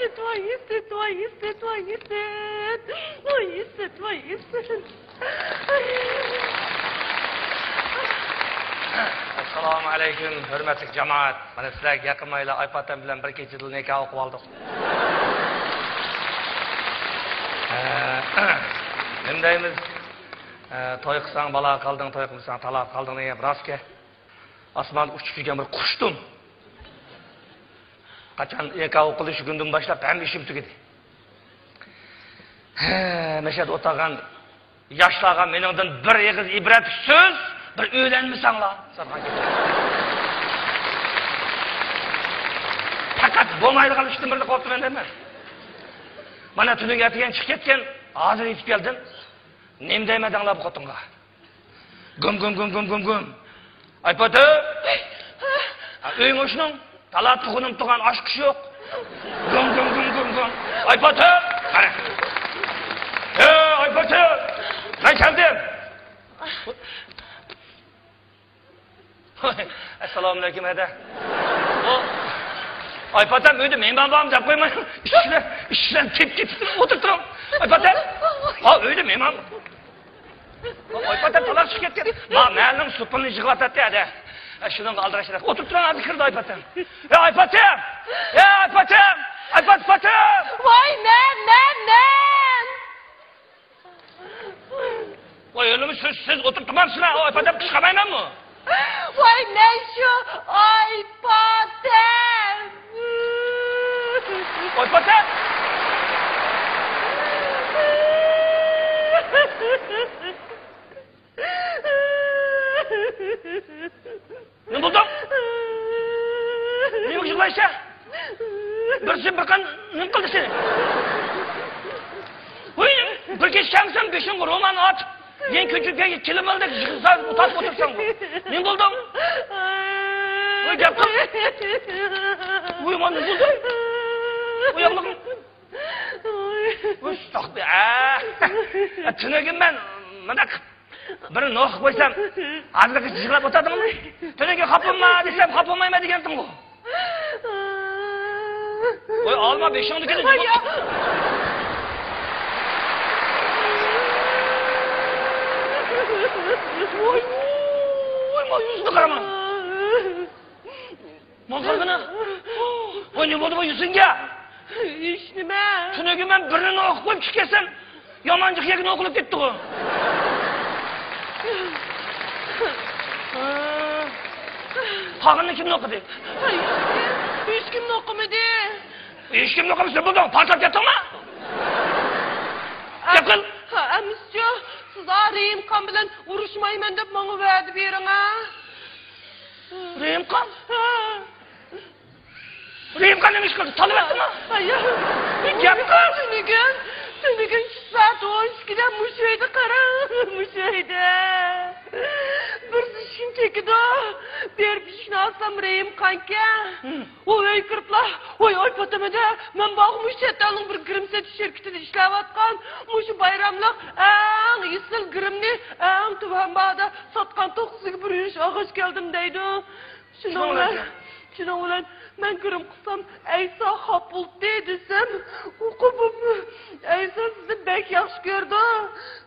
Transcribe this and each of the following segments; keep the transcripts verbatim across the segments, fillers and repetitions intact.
يىسىت، ۋاي يىسىت، ۋاي يىسىت، ۋاي يىسىت. ۋاي يىسىت، ۋاي يىسىت. ئەسسالامۇ ئەلەيكۇم، ھۆرمەتلىك جامائەت. مانا سىلەرگە يېقىنمايلا ئايپاتەم بىلەن بىر كېچىدىلا نىكاھ ئوقۇۋالدۇق. ئە، نېمە دەيمىز؟ ئە، توي قىلساڭ بالا قالدىڭ، توي قىلمىساڭ تالاپ قالدىڭ دېگەن گەپ راستكەن. ئاسماندا ئۇچۇپ يۈرگەن بىر قۇشتۇم. قاچان نىكاھ ئوقۇلۇشى كۈندىن باشلاپ ھەممە ئىشىم تۈگىدى. ھە، مەشەدە ئولتۇرغان ياشلارغا مېنىڭدىن بىر ئېغىز ئىبرەتلىك سۆز، بىر ئۆيلەنمىسەڭلار، ساتقان گېپىم. پەقەت بولمايدىغان ئىشتىن بىرنى قوپتۇم ئەمدى مەن. مانا تۈنۈگۈن ئەتىگەن چىقىپ كەتكەن، ھازىر يېتىپ كەلدىم. نېمە دەيمەن دەڭلار بۇ خوتۇنغا؟ گۇم، گۇم، گۇم، گۇم، گۇم، گۇم. ئايپاتەم! ھە، ئۆيۈڭ ئوشنۇڭ؟ تالا تۇغۇنۇم تۇغان ئاشقۇش يوق. گۇم، گۇم، گۇم، گۇم، گۇم. ئايپاتەم! قارا. ھە، ئايپاتەم! مەن كەلدىم. ئەسسالامۇئەلەيكۇم، ھەدە. ئايپاتەم، ئۆيدە مېھمان بارمۇ دەپ قويماي، ئىشلەر، ئىشلەر كېتىپ كېتىپ ئولتۇرۇپ تۇرۇڭ. ئايپاتەم. ھا، ئۆيدە مېھمان. ئايپاتەم تالاق چىقىپ كەتكەن. ما، مەھەللىنىڭ سوپۇنىنى يىغىۋاتاتتى ھەدە. شۇنىڭغا ئالدىراش ئولتۇرۇپ تۇرۇڭ، ھازىر كىرىدۇ ئايپاتەم. ھە، ئايپاتەم! ھە، ئايپاتەم! ئايپاتەم! ۋاي، مەن، مەن، مەن! ۋاي، ئۆلىمۇ سىز، سىز ئولتۇرۇپ تۇرمامسىلەر؟ ئايپاتەم قىچقارمايمەنمۇ؟ ۋاي، مەن شۇ ئايپاتەم! ئايپاتەم! نېمە بولدۇڭ؟ نېمە يىغلايسەن؟ بىرسى بىر قان نېمە قىلدى سېنى؟ ھوي، بىر كېچە كەمسەن بېشىڭغا رومان ئاتىپ، يەنە كۆچۈپ كەلگەن كىلىم ئالدەك يىغلىساڭ، ئۇتاپ ئولتۇرساڭغۇ. نېمە بولدۇڭ؟ ھوي، گەپ قىل. ھوي، مانا نېمە بولدى؟ ئۇياقلىقىڭ. ۋۇي، ئەستەغپۇرۇللا. ئە، تۈنۈگۈن مەن مۇنداق بىر نوخ قويسام، ھازىرغىچە يىغلاپ ئولتۇردۇڭمۇ؟ تۈنۈگۈن خاپا بولما دېسەم، خاپا بولمايمەن دېگەنتىڭغۇ. ۋاي، ئالما بېشىڭدىكىنى. ۋاي، ۋاي، ۋاي، يۈزىنى قارىما. ماڭا قارىغىنا. ۋاي، نېمە بولدى بۇ يۈزۈڭگە؟ ھېچنېمە. تۈنۈگۈن مەن بىرنى نوخ قويۇپ چىقىپ كەتسەم، يامان جىق يەرگە نوخ قويۇپ كەتتىغۇ. قالغىنىنى كىم نوقۇدى؟ ھېچكىم، ھېچكىم نوقۇمىدى. ھېچكىم نوقۇمىسا بولدى، پارتلاپ كەتتىڭمۇ؟ گەپ قىل. ھە، ئەمىسىچۇ، سىز رېھىمخان بىلەن ئۇرۇشمايمەن دەپ ماڭا ۋەدە بېرىڭ، ھە؟ رېھىمخان؟ ھە. رېھىمخان نېمە ئىش قىلدى؟ تالىۋەتتىمۇ؟ ھايا. گەپ قىل. تۈنۈگۈن، تۈنۈگۈن چۈش سائەت ئون ئىككىدە مۇشۇ ئۆيدە قاراڭ، مۇشۇ ئۆيدە. بىرسى ئىشىكنى چېكىدۇ. بېرىپ ئىشىكنى ئاچسام رېھىمخانكەن. ھىم. ئۇ ئۆيگە كىرىپلا، ۋاي، ئايپاتەم ھەدە، مەن بارغۇ مۇشۇ چەت ئەلنىڭ بىر گىرىم سېتىش شىركىتىدە ئىشلەۋاتقان، مۇشۇ بايراملىق ئەڭ ئېسىل گىرىمنى ئەڭ تۆۋەن باھادا ساتقانتۇق، سىزگە بىر يۈرۈش ئالغاچ كەلدىم دەيدۇ. شۇنىڭ بىلەن، شۇنىڭ بىلەن مەن گىرىم قىلسام، ئەيسا خاپا بولدى دېسەم، ئۇ قوپۇپ، ئەيسا سىزنى بەك ياخشى كۆرىدۇ.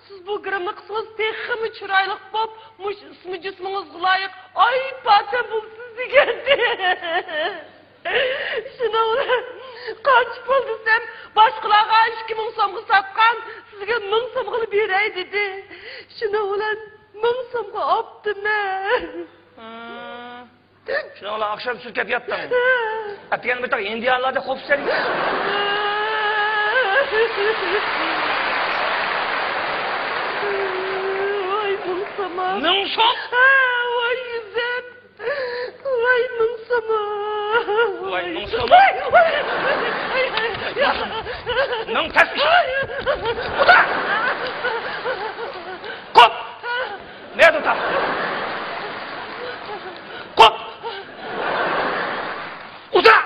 سىز بۇ گىرىمنى قىلسىڭىز تېخىمۇ چىرايلىق بولۇپ، مۇشۇ ئىسمى جىسمىڭىزغا لايىق ئايپاتەم بولىسىز دېگەنتى. شۇنىڭ بىلەن قانچە پۇل دېسەم، باشقىلارغا ئىككى مىڭ سومغا ساتقان، سىزگە مىڭ سومغىلا بېرەي دېدى. شۇنىڭ بىلەن مىڭ سومغا ئاپتىمەن. شۇنىڭ بىلەن ئاخشام سۈركەپ ياتتىڭ. ئەتىگەن بىر تاق ھىندىيانلاردا خوپسەن. ۋاي مىڭ سوم. مىڭ سوم؟ ھە، ۋاي ئىززەت. ۋاي مىڭ سوم. ۋاي مىڭ سوم. ۋاي، ۋاي، ۋاي، ۋاي. مىڭ تەس ئىش. ئۇدا! قوپ! نەدە ئۇدا؟ قوپ! ئۇدا!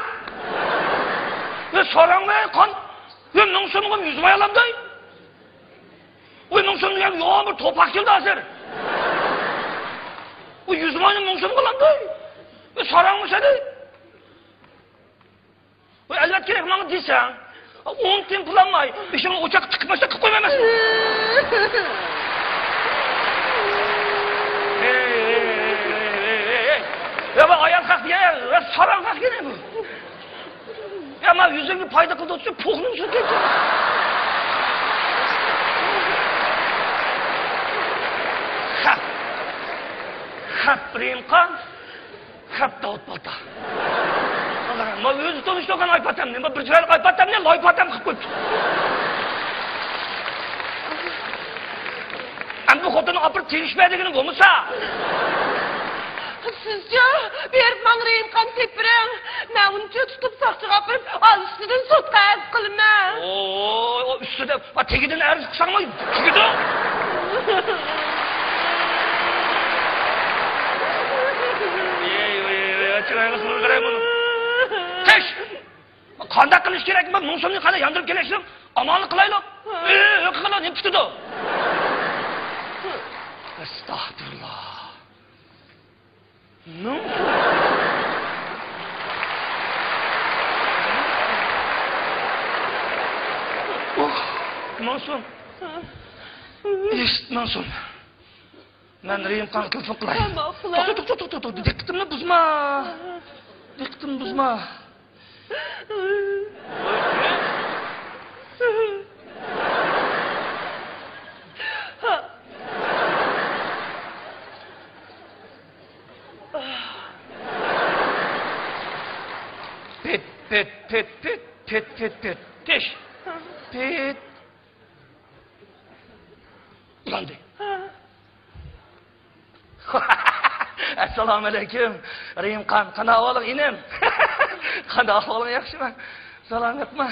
ۋە ساراڭ ۋە قان ۋە مىڭ سومغا يۈز ماي ئالامداي. ۋاي، مىڭ سوم دېگەن يوغان بىر توپاق كېلىدۇ ھازىر. ۋاي، يۈز ماينى مىڭ سومغا ئالامداي. ۋاي، ساراڭمۇ سەدى. ئەلۋەتتە كېرەك ماڭا دېسەڭ، ئون تىيىن پۇل ئالماي، بېشىڭنى ئوچاققا تىقىپ، ماشىنا قىلىپ قويمايمەنمۇ؟ ھەي، ھەي، ھەي. يا، بۇ ئايال خەق دېگەن، يا، ساراڭ خەق دېگەن بۇ. يا، مانا يۈزۈڭگە پايدا قىلدى ئوتسا، پوقنىڭ شۇ كەتتى. خەپ. خەپ رېيىمقان. خەپ داۋۇت پالتا. مانا ئۆزى تونۇشتۇرغان ئايپاتەمنى، بۇ بىر چىرايلىق ئايپاتەمنى لايپاتەم قىلىپ قويۇپتۇ. ئەمدى بۇ خوتۇننى ئاپىرىپ تېگىشمە دېگىنى بولمىسا. سىزچۇ؟ بېرىپ ماڭا رېيىمقان تېپىپ بېرىڭ. مەن ئۇنى تۇتۇپ ساقچىغا ئاپىرىپ، ئال ئۈستىدىن سوتقا ئەرز قىلىمەن. ئوي، ئۇ ئۈستىدە، ئا، تېگىدىن ئەرز قىلساڭمۇ تېگىدۇ. ۋاي، ۋاي، ۋاي، چىرايلىق قىلغىلى قاراي بۇنى. تىش! قانداق قىلىش كېرەك؟ مىڭ سومنى قانداق ياندۇرۇپ كېلىشنىڭ ئامالىنى قىلايلۇق. ئى، ئۆكۈنگەن نېمە پۈتىدۇ؟ ئەستەغپۇرۇللا. مىڭ سوم. ئوھ، مىڭ سوم. ئىشت، مىڭ سوم. مەن رېيىمقانغا تېلېفون قىلاي. ماقۇل. توختا، توختا، توختا، توختا. دىققىتىمنى بۇزما. دىققىتىمنى بۇزما. پېت، پېت، پېت، پېت، پېت، پېت، پېت. تىش. پېت. ئۇلاندى. ئەسسالامۇئەلەيكۇم، رېيىمقان. قانداق ئەھۋالىڭ، ئىنىم؟ قانداق ئەھۋالىڭ، ياخشىمۇ؟ سالامەتمۇ؟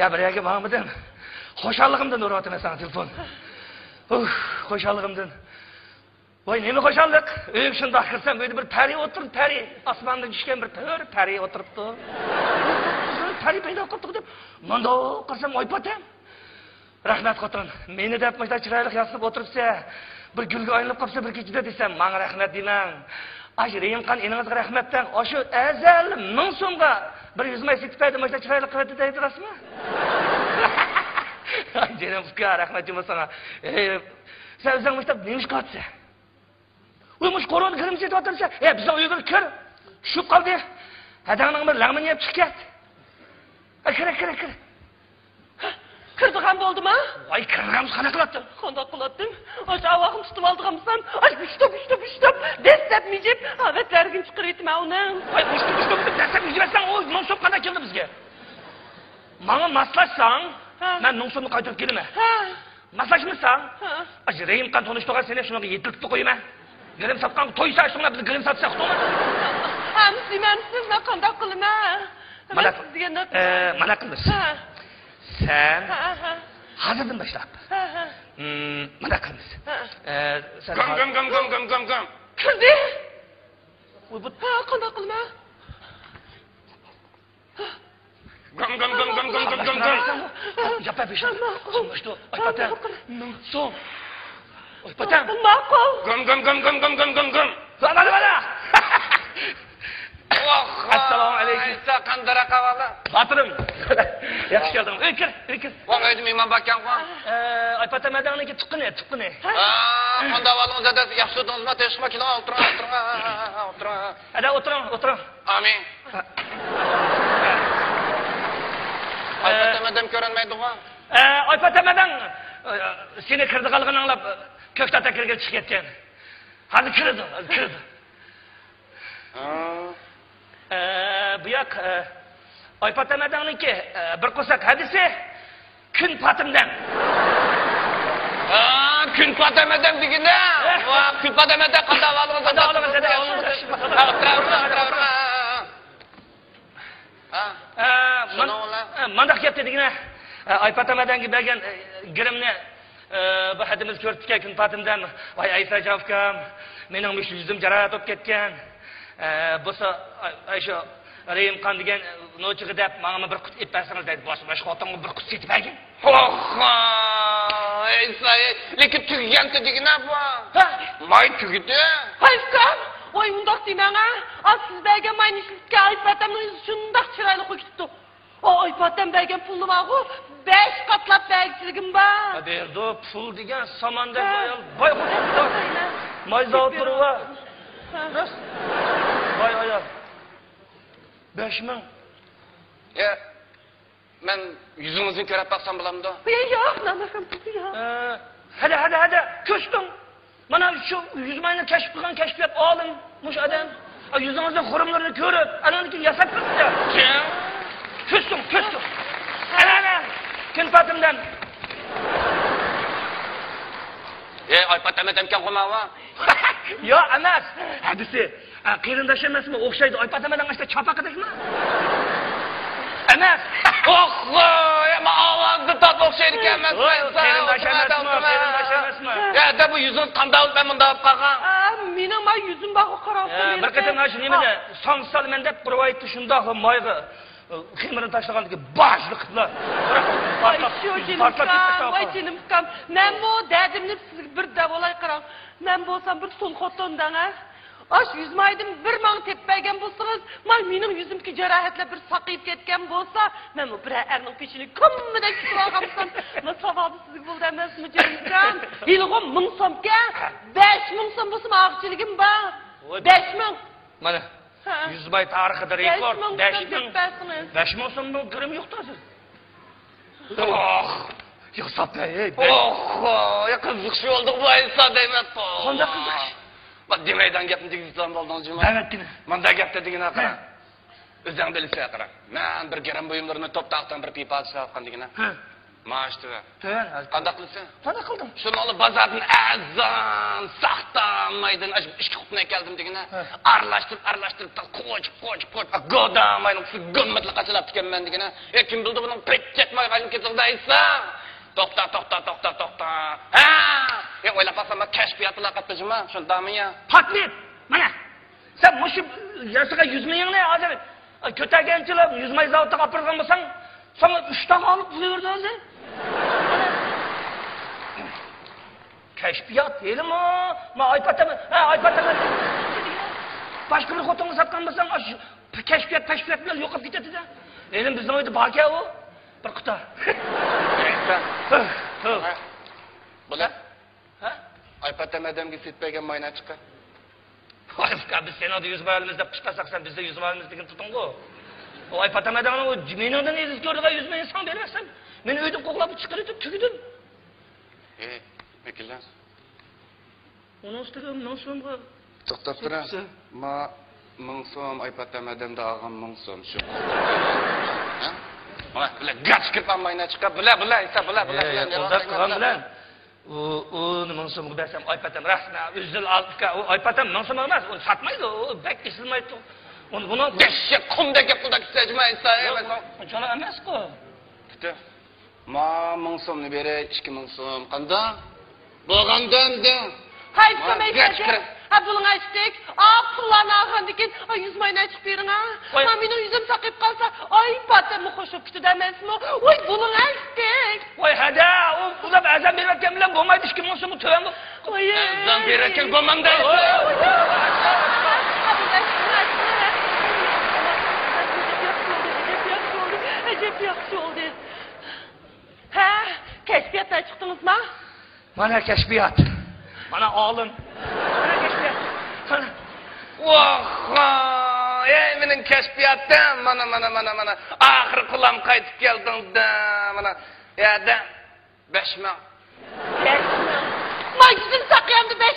يا، بىر يەرگە ماڭمىدىم. خۇشاللىقىمدىن ئۇرۇۋاتىمەن ساڭا تېلېفون. ئۇھ، خۇشاللىقىمدىن. ۋاي، نېمە خۇشاللىق! ئۆيگە شۇنداق كىرسەم، ئۆيدە بىر پەرى ئولتۇرۇپتۇ، پەرى. ئاسماندىن چۈشكەن بىر تۆر پەرى ئولتۇرۇپتۇ. بىر پەرى پەيدا قىپتۇ دەپ، مۇنداق قارىسام، ئايپاتەم. رەھمەت، خوتۇن. مېنى دەپ مۇشۇنداق چىرايلىق ياسىنىپ ئولتۇرۇپسەن. بىر گۈلگە ئايلىنىپ قاپسەن بىر كېچىدە دېسەم، ماڭا رەھمەت دېمەڭ. ئاشۇ رېيىمخان ئىنىڭىزغا رەھمەت دەڭ. ئاشۇ ئەزەل مىڭ سومغا بىر يۈز ماي سېتىپ بەردى، مۇشۇنداق چىرايلىق قىلىۋەتتى دەيدۇ، راستمۇ؟ جېنىم ئۇكا، رەھمەت جۇمۇ ساڭا. ئەي، سەن ئۆزۈڭ مۇشۇنداق نېمە ئىش قىلىۋاتىسەن؟ ۋاي، مۇشۇ كورونا گىرىم سېتىۋاتىمسەن؟ ھە، بىزنىڭ ئۆيگە كىر. چۈشۈپ قالدى. ھەدەڭنىڭ بىر لەڭمىنى يەپ چىقىپ كەت. ھە، كىر، كىر، كىر. كىرىدىغان بولدىما؟ ۋاي، كىرىدىغان بولسا قانداق قىلاتتىڭ؟ قانداق قىلاتتىم؟ ئاشۇ ئاۋاقنى تۇتۇۋالىدىغان بولسام، ئاش، ئۇشتۇپ، ئۇشتۇپ، ئۇشتۇپ، دەسسەپ مىجىپ، ھاۋەتلەرگىنى چىقىرىۋېتىمەن ئۇنىڭ. ۋاي، ئۇشتۇپ، ئۇشتۇپ دەسسەپ مىجىۋەتسەڭ، ئۇ مىڭ سوم قانداق كېلىدۇ بىزگە؟ ماڭا ماسلاشساڭ، ھە، مەن مىڭ سومنى قايتۇرۇپ كېلىمەن. ھە. ماسلاشمىساڭ، ھە، ئاشۇ رېيىمخان تونۇشتۇرغان سېنى شۇنىڭغا يېتىلتىپ قويىمەن. گىرىم ساتقانغا تويسا، شۇڭا بىز گىرىم ساتساق، ئۇقتۇڭمۇ؟ ھە، سىز دېمەمسىز، مەن قانداق قىلىمەن؟ مانا، مەن سىز دېگەندەك، ئە، مانا قىلىمىز. ھە. سەن، ھە، ھە، ھازىردىن باشلاپ، ھە، ھە، مم، مانا قىلىمىز. ھە. ئە، سەن گام، گام، گام، گام، گام، گام، گام. كىردى. ۋاي، بۇ ھە، قانداق قىلىمەن؟ گام، گام، گام، گام. ياپا بېشىڭ. ماقۇل. سوڭلاشتۇ. ئايپاتەم. مىڭ سوم. ئايپاتەم. ماقۇل. گام، گام، گام. مانا، مانا. ئەسسالامۇ ئەلەيكۇم. ئەيسا، قانداق ئەھۋالىڭ؟ باتۇرۇم. ياخشى كەلدىڭ. ئۆيگە كىر، ئۆيگە كىر. ۋاڭ، ئۆيدە مېھمان باركەنغۇ. ئە، ئايپاتەم ھەدەڭنىڭكى تۇغقىنى، تۇغقىنى. ھە، قانداق ئەھۋالىڭىز، داداس؟ ياخشى تۇردىڭىزمۇ؟ تىنچلىقمۇ؟ كېلىڭ، ئولتۇرۇڭ، ئولتۇرۇڭ، ئولتۇرۇڭ. ھەدە، ئولتۇرۇڭ، ئولتۇرۇڭ. ئامىن. ئايپاتەم ھەدەم كۆرۈنمەيدىغۇ؟ ئە، ئايپاتەم ھەدەڭ، ئە، سېنى كىرىدىغانلىقىنى ئاڭلاپ، كۆكتات ئەكىرگىلى چىقىپ كەتكەن. ھازىر كىرىدۇ، ھازىر كىرىدۇ. ھا. ئە، بۇ ياق، ئە، ئايپاتەم ھەدەڭنىڭكى، ئە، بىر قورساق ھەدىسى. كۈن پاتىمدەم. ھا، كۈن پاتىمدەم دېگىنە. ۋا، كۈن پاتىمدە قانداق ئەھۋالىڭىز؟ قانداق ئەھۋالىڭىز، دادام؟ ھا، ئولتۇرۇڭ، ئولتۇرۇڭ. ھا، ئولتۇرۇڭ، ئولتۇرۇڭ. ھا. ئە، مانا، ئە، مانداق گەپتە دېگىنە. ئە، ئايپاتەم ھەدەڭگە بەرگەن، ئە، گىرىمنى، ئە، بۇ ھەدىمىز كۆرۈپتىكەن كۈن پاتىمدەم. ۋاي، ئەيساجان ئۇكام، مېنىڭ مۇشۇ يۈزۈم جاراھەت بولۇپ كەتكەن. ئە، بولسا، ئاي، ئاي، شۇ رېيىمخان دېگەن نوچىغا دەپ، ماڭىمۇ بىر قۇت ئېلىپ بەرسىڭىز دەيدۇ. بولسا، مانا شۇ خوتۇنغا بىر قۇت سېتىپ بەرگىن. ھوخا! ئەي، لېكىن تۈگىگەنتى دېگىنە بۇ. ھە؟ ماي تۈگىدى. ھاي، ئۇكام! ۋاي، ئۇنداق دېمەڭ ھە! ئا، سىز بەرگەن ماينى ئىشلىتىپ كەلگەن ئايپاتەمنىڭ يۈزى شۇنداق چىرايلىق بولۇپ كېتىپتۇ. ئاي پاتەم بەرگەن پۇلنى بارغۇ، بەش قاتلاپ بەرگۈچىلىكىم بار. ھە، بېرىدۇ، پۇل دېگەن ساماندەك ھە. ئايال. باي، ھە، باي. ماي زاۋۇتلىرى بار. ھە. راست. باي ئايال. بەش مىڭ. يا، مەن يۈزىڭىزنى كۆرۈپ باقسام بولامدۇ؟ يا، ياق، ناناخان، ياق. ھە، ھەدە، ھەدە، ھەدە، كۆستۈڭ. مانا شۇ يۈز ماينى كەشىپ قىلغان كەشپىيات ئالىم، مۇشۇ ئادەم. ئا، يۈزىڭىزنىڭ خۇرۇملىرىنى كۆرۈپ، ئانىڭدىن كېيىن ياساپ بېرىپتۇ. كۆستۈڭ، كۆستۈڭ. ئەنە، ئەنە، كۈن پاتىمدىن. ئەي، ئاي پاتەم ئادەمكەنغۇ ماۋۇ. ياق، ئەمەس. ھەدىسى. ئا، قېرىنداش ئەمەسمۇ؟ ئوخشايدۇ. ئاي پاتەم ئادەم ئاشتا چاپاقىدەكمۇ؟ ئەمەس. ئوخ، ۋاي، ئەمما ئاۋازى تات ئوخشايدىكەن ئەمەس. ۋاي، قېرىنداش ئەمەسمۇ؟ قېرىنداش ئەمەسمۇ؟ يا، دە بۇ يۈزۈڭ قانداق بولۇپ مەن مۇنداق بولۇپ قالغان؟ ئا، مېنىڭ ما يۈزۈم بارغۇ قاراڭ. ئە، بىر قېتىم مانا شۇ نېمىدە، ساڭ سالىمەن دەپ قۇرۇۋايتتى شۇنداق مايغا. خېمىرنى تاشلىغاندىكىن باش قىپلا. ۋاي، شۇ جېنىم ئۇكام، ۋاي، جېنىم ئۇكام. مەنمۇ دەردىمنى سىزگە بىر دەۋالاي قاراڭ. مەن بولسام بىر تۇل خوتۇن دەڭە. ئاش يۈز مايدىن بىر ماڭ تېپىپ بەرگەن بولسىڭىز، ماي مېنىڭ يۈزۈمكى جاراھەتلەر بىر ساقىيىپ كەتكەن بولسا، مەنمۇ بىرەر ئەرنىڭ پېشىنى كۈممىدەك تۇتۇپ ئالغان بولسام، ما ساۋابى سىزگە بولدى ئەمەسمۇ، جېنىم ئۇكام؟ ھېلىغۇ مىڭ سومكەن، بەش مىڭ سوم بولسىمۇ ئاغىچىلىكىم بار. ۋاي، بەش مىڭ. مانا. ھە. يۈز ماي تارىخىدا رېكورت. بەش مىڭ سوم دەپ بەرسىڭىز. بەش مىڭ سومنىڭ گىرىمى يوقتا ھازىر. ئوھ! ياساپ بەر، ھەي، بەر. ئوھ! يا قىزىق ئىش بولدى بۇ ئەيسا دەيمەن. قانداق قىزىق ئىش؟ بۇ دېمەيدىغان گەپنى دېگۈزۈپ بولدۇڭ جۇما. دەۋەتكىنە. مۇنداق گەپ دېگىنە قارا. ھە. ئۆزۈڭ بىلىسەن قارا. مەن بىر گىرىم بۇيۇملىرىنى توپتاقتىن بىر پىپا ساتقان دېگىنە. ھە. مائاش تۆۋەن. تۆۋەن، ھازىر. قانداق قىلىسەن؟ قانداق قىلدىڭ؟ شۇنىڭلا بازاردىن ئەرزان، ساختا مايدىن ئاشۇ ئىككى قۇتىنى ئەكەلدىم دېگىنە. ھە. ئارىلاشتۇرۇپ، ئارىلاشتۇرۇپ، قوچۇپ، قوچۇپ، قوچۇپ، گودا ماينىڭ ئۈستىگە گۈممىتلا قاچىلاپ تىكەنمەن دېگىنە. ئە، كىم بىلدى بۇنىڭ پېچەك مايغا ئايلىنىپ كېتىدۇ دەيسەن؟ توختا، توختا، توختا، توختا. ھە! ئە، ئويلاپ باقسام، مەن كەشپىياتلا قاتنىشىمەن، شۇنداقمۇ يا؟ پاتنېت! مانا! سەن مۇشۇ ياسىغان يۈز مىڭىڭنى ھازىر كۆتەرگەنچىلا يۈز ماي زاۋۇتىغا ئاپىرىدىغان بولساڭ، ساڭا ئۈچ تاغا ئالىپ قىلىۋېرىدۇ ھازىر. كەشپىيات، ھېلىمۇ، ما ئايپاتەم، ھە، ئايپاتەم. باشقا بىر خوتۇنغا ساتقان بولساڭ، ئاشۇ كەشپىيات، پەشپىيات بىلەن يوقاپ كېتەتتى-دە. ھېلىم بىزنىڭ ئۆيدە باركەن ئۇ، بىر قۇتا. بۇلار. ھە؟ ئايپاتەم ئادەمگە سېتىپ بەرگەن ماينى چىقار. ۋاي ئۇكا، بىز سېنىڭدە يۈز ماي ئالىمىز دەپ قىچقارساق، سەن بىزدە يۈز ماي ئالىمىز دېگىنى تۇتتۇڭغۇ. ۋاي پاتەم ئادەمنىڭ ئۇ مېنىڭدىن ئېزىز كۆرىدىغان يۈز ماينى ساڭا بېرىۋەتسەم، مېنى ئۆيدىن قوغلاپ چىقىرىۋېتىپ تۈگىدىم. ئى، ۋەكىللەر. ئۇنىڭ ئۈستىگە مىڭ سومغا توختاپ تۇرۇڭ. ما مىڭ سوم، ئايپاتەم ئادەمدە ئالغان مىڭ سوم شۇ. ھە؟ مانا بىلە گاچ كىرىپ ئالماينا چىقار. بىلە، بىلە، ئېيتسا، بىلە، بىلە، يە، بىلە، يە، بىلە، قولدا بىلە، قىلغان بىلە. بىلەن. ئۇ، ئۇنى مىڭ سومغا بەرسەم، ئايپاتەم راستىنا ئۆزى ئالىدىكەن. ئۇ ئايپاتەم مىڭ سوم ئەمەس، ئۇنى ساتمايدۇ. ئۇ بەك ئېسىلمايدۇ. ئۇنى، بۇنىڭ ئېششەك قۇمدەك گەپ قىلدى، كىشى ئەجمە ئېيتسا، ئەمەس. ئۇنچىلا ئەمەسقۇ. ما مىڭ سومنى بېرەي، ئىككى مىڭ سوم. قانداق؟ بولغاندا ئەمدى. ھەي، ما سومەي گەچ كەلدى. كىرىڭ. ھە، بۇلۇڭ ئەشتەك. ئا، پۇللارنى ئالغاندىن كېيىن، ئا، يۈز ماينى ئېچىپ بېرىڭ، ھە. ۋاي. ما مېنىڭ يۈزۈم ساقىيىپ قالسا، ئاي پاتەممۇ خوش بولۇپ كېتىدۇ ئەمەسمۇ؟ ۋاي، بۇلۇڭ ئەشتەك. ۋاي، ھەدە، ئۇ پۇللار ئەرزان بېرىۋەتكەن بىلەن بولمايدۇ، ئىككى مىڭ سومغا تۆۋەن بول-، ۋاي. ئەرزان بېرىۋەتكەن بولمامدۇ؟ ۋاي، ۋاي، ۋاي. ئەجەب ياخشى بولدى، ئەجەب ياخشى بولدى، ئەجەب ياخشى بولدى. ھە، كەشپىياتتىن چىقتىڭىزما؟ مانا كەشپىيات. مانا ئالىم. مانا كەشپىيات. مانا. ۋاھ، ۋاھ، ئەي مېنىڭ كەشپىياتىم. مانا، مانا، مانا، مانا. ئاخىرى قۇلام قايتىپ كەلدىڭ-دە. مانا. يەدە. بەش مىڭ. بەش مىڭ. ما يۈزۈم ساقىيامدۇ بەش